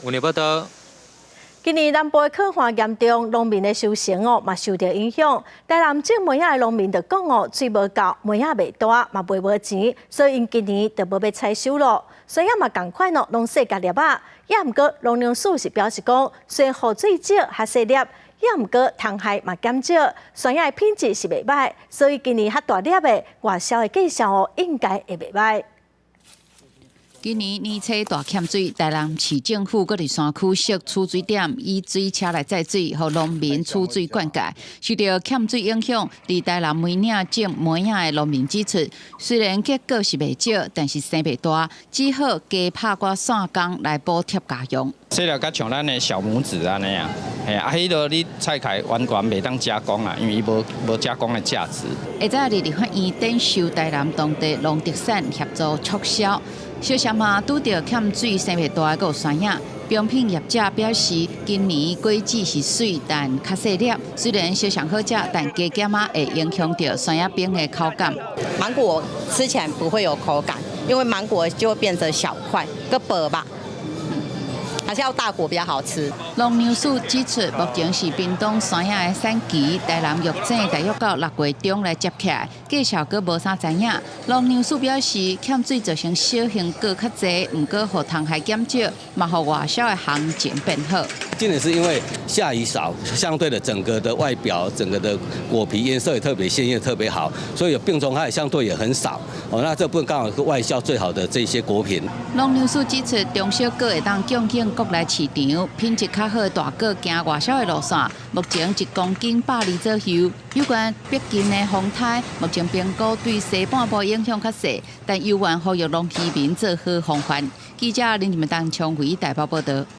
有呢報道。今年南部的乾旱嚴重，農民的收成哦嘛受著影響。台南種梅仔的農民就講哦，水無夠，梅仔袂大，嘛賣無錢，所以𪜶今年就無欲採收咯。酸仔嘛仝款哦，攏細粒仔。也毋過農糧署是表示講，雖然雨水少較細粒，也毋過蟲害嘛減少，酸仔的品質是袂䆀，所以今年較大粒的外銷的價數哦，應該會袂䆀。今年年初大欠水，台南市政府閣佇山區設取水點，以水車來載水，予農民取水灌溉。受著欠水影響，佇台南梅嶺種梅仔的農民指出，雖然結果是袂少，但是生袂大，只好加拍寡散工來補貼家用。細粒較像咱的小拇指按呢啊，嘿啊，彼落你採起來完全袂當加工啊，因為伊無無加工的價值。下早佇立法院展售台南當地農特產協助促銷。小小嘛拄著欠水生袂大的閣有酸仔，冰品業者表示，今年果子是媠，但較細粒。雖然小上好食，但加減仔會影響著酸仔冰的口感。芒果吃起來不會有口感，因為芒果就會變成小塊，閣薄吧。還是要大果比較好吃。農糧署指出，目前是屏東酸仔的產期，台南玉井大約到6月中來接起來，價數閣無啥知影。農糧署表示，欠水造成小型果較濟，毋過予蟲害減少，嘛予外銷的行情變好。今年是因為下雨少，相對的整個的外表、整個的果皮顏色也特別鮮豔，特別好，所以有病蟲害相對也很少。哦，那這部分剛好是外銷最好的這些果品。農糧署指出，中小果會當供應國內市場，品質較好的大果行外銷的路線，目前1公斤120左右。有關北京的風颱，目前評估對西半部影響較細，但猶原呼籲農漁民做好防範。記者林錦當昌輝台北報道。